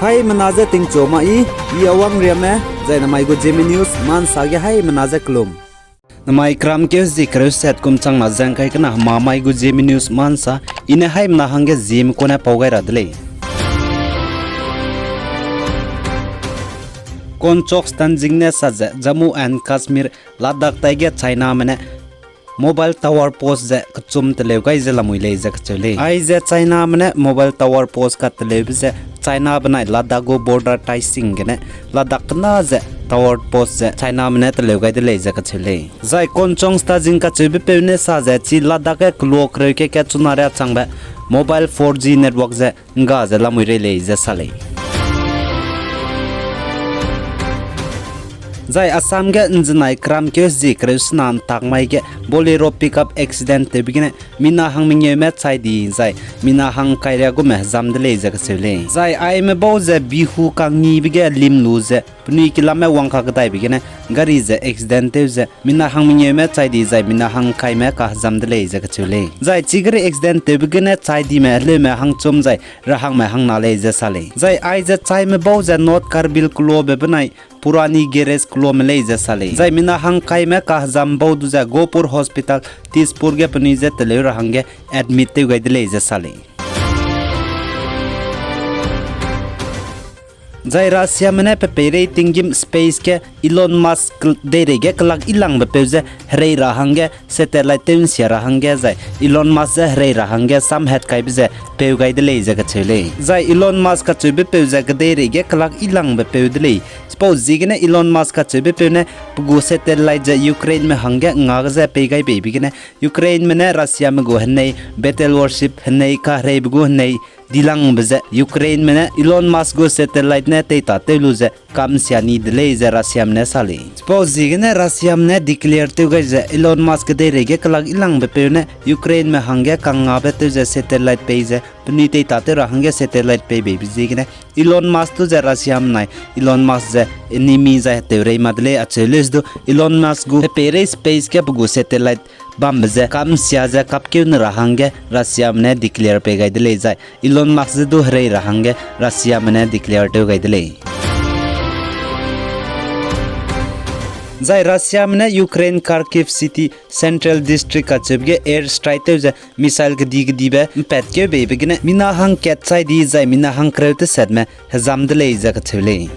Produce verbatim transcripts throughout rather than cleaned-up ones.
Haimena je tingchu ma i, i Awang Riame, zai namai gu Zeme News ma nsa ge haimena je kelum. Namai kramkeu zi kereu set kum changna ze ngkai kena hemamai gu Zeme News ma nsa, i ne haimena hangge Zeme kune pau gai ra de lei. Konchak Stanjing ne sa ze Jammu and Kashmir, Ladakh taige Chiname ne mobile tower post ze kechum teleu gai ze lamui lei ze kacheu lei. Aize Chiname ne mobile tower post kateleube ze China benai Ladakh gu border taising gene Ladakh kena ze tower post ze Chiname ne teleu gai de lei ze kacheu lei. Zai Konchak Stanjing kacheubepeu ne sa ze chi Ladakh ge keloa kereu ke ke chuna riâ changbe mobile four G network ze ngga ze lamui rei lei ze sa lei. Zai Assam ge nzenai kramkeu zi kereu sena ntak mai ge Bolero pickup accident tewbe gene mina hang mengeume chai di zai mina hang kairia gume hezam de lei ze kacheu lei. Zai aime bau ze Bihu kangngibe ge lim lu ze penui kilamme wangka kedaibe gene gari ze accident tew ze mina hang mengeume chai di zai mina hang kaime kahezam de lei ze kacheu lei. Zai chigari accident tewbe gene chai dime heleume hangchum zai rahangme hangna lei ze sa lei. Zai aize chaime bau ze North Karbi Anglong keloabe benai Purani Garage keloame lei ze sa lei. Zai mina hang kaime kahezam bau du ze Gopur Hospital, Tezpur ge penui ze teleu ra hangge admit tew gai de lei ze sa lei. Zai Russiame ne pe peirei tinggîm space ge Elon Musk deirei ge kelak ilangbe peu ze herei ra hangge satellite tew nsia ra hangge zai Elon Musk ze herei ra hangge samhat kaibe ze peu gai de lei ze kacheu lei. Zai Elon Musk kacheubepeu ze kedeirei ge kelak ilangbe peu de lei. Chipauziegene Elon Musk kacheubepeu ne pe gu satellite ze Ukraineme hangge nga ge ze pei gai beibe gene Ukraineme ne Russiame gu henei battle warship henei kahereibe gu henei dilangbe ze Ukraineme ne Elon Musk gu satellite ne teita tew lu ze kamsia ni de lei ze Russiame ne sa lei. Chipauziegene Russiame ne declare tew gai ze Elon Musk kedeirei ge kelak ilangbe peu ne Ukraineme hangge kangngabe tew ze satellite pei ze penui teita tew ra hangge satellite pei beibe ziegene Elon Musk du ze Russiame nai Elon Musk ze enemy zai heteurei ma de lei acheu lei ze du Elon Musk gu pe peirei space ge pe gu satellite bambe ze kamsia ze kapkeu ne ra hangge Russiame ne declare pei gai de lei zai Elon Musk ze du herei ra hangge Russiame ne declare tew gai de lei. Zai Russiame ne Ukraine Kharkiv City Central District kacheube ge air strike tew ze missile kedi kedibe mpatkeu beibe gene mina hangkat chai di zai mina hangkereu tesetme hezam de lei ze kacheu lei.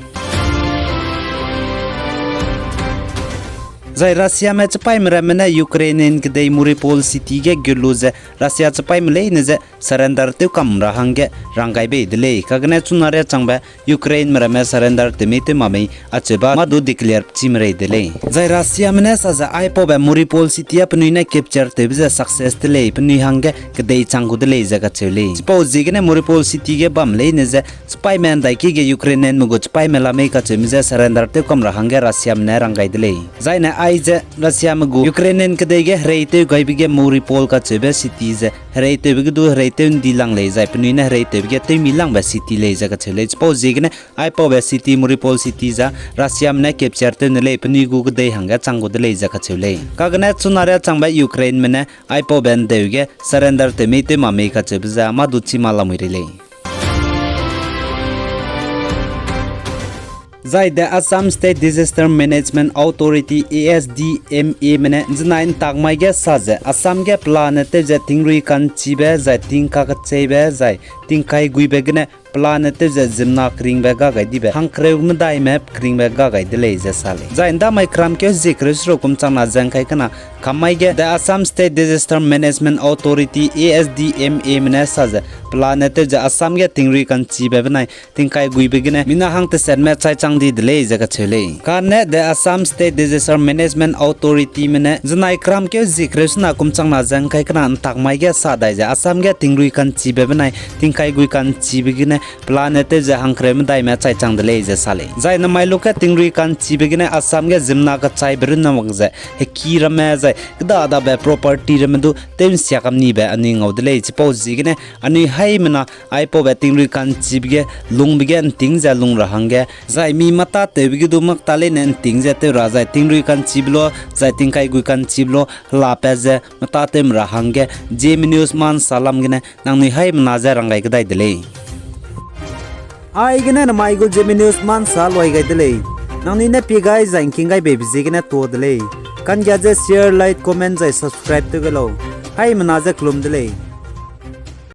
Zai Russiame chipaîme ramme ne Ukrainian kedei Mariupol city ge gut lu ze Russia chipaîme leine ze surrender tew kam ra hangge rang gai bei de lei. Kagene chuna riâ changbe Ukraineme ramme surrender tew mei tew ma mei acheube mâ du declare chi merei de lei. Zai Russiame ne sa ze aipaube Mariupol city â penui ne capture tewbe ze success de lei, penui hangge kedei chang gu de lei ze kacheu lei. Chipauziegene Mariupol city ge bam leine ze chipaîme ndaiki ge Ukrainianme gu chipaîme la mei kacheume ze surrender tew kam ra hangge Russiame ne rang gai de lei. Zaine aize Russiame gu Ukrainian kedei ge hereitew gaibe ge Mariupol kacheube city ze hereitewbe ge du hereitew ndi lang lei zai penui ne hereitewbe ge tewmi langbe city lei ze kacheu lei. Chipauziegene aipaube city Mariupol city ze Russiame ne capture tew ne lei, penui gu kedei hangge chang gu de lei ze kacheu lei. Kagene chuna riâ changbe Ukraineme ne aipaube ndeu ge surrender tew mei tew ma mei kacheube ze mâ du chi ma lamui rei lei. Zai the Assam State Disaster Management Authority, A S D M A me ne nzenai ntak mai ge sa ze Assam ge pelane tew ze tingrui ka'nchibe zai tingka kecheibe zai tingkai guibe gene pelane tew ze ziemmena keringbe ga gai dibe hangkereu medaime keringbe ga gai de lei ze sa lei. Zai ndamai kramkeu zie kereu seruk kum changna ze ngkai kena kam mai ge the Assam State Disaster Management Authority, A S D M A me ne sa ze pelane tew ze Assam ge tingrui ka'nchibe benai tingkai guibe gene mina hang tesetme chai chang di de lei ze kacheu lei. Kane the Assam State Disaster Management Authority me ne nzenai kramkeu zie kereu sena kum changna ze ngkai kena ntak mai ge sa dai ze Assam ge tingrui ka'nchibe benai tingkai gui ka'nchibe gene pelane tew ze hangkereu medaime chai chang de lei ze sa lei. Zai namai luge tingrui ka'nchibe gene Assam ge ziemmena kechaibe runne mak ze heki ramme zai kedadabe property ramme du tew nsia kam nibe anui ngau de lei. Chipauziegene anui haimena aipaube tingrui ka'nchibe ge lungbe ge nting ze lung ra hangge zai mi mâ tâtewbe ge du mâ ta leine nting ze tew ra zai tingrui ka'nchibe lo zai tingkai gui ka'nchibe lo helapat ze mâ tâtewme ra hangge Zeme News ma nsa lam gene nangnui haimena ze rang gai kedai de lei. Aigene namai gu Zeme News ma nsa luai gai de lei. Nangnui ne pie gai zai ngking gai beibe ziegene tuâ de lei. Kanggia ze share, like, comment zai subscribe tew ge lau. Haimena ze kelum de lei.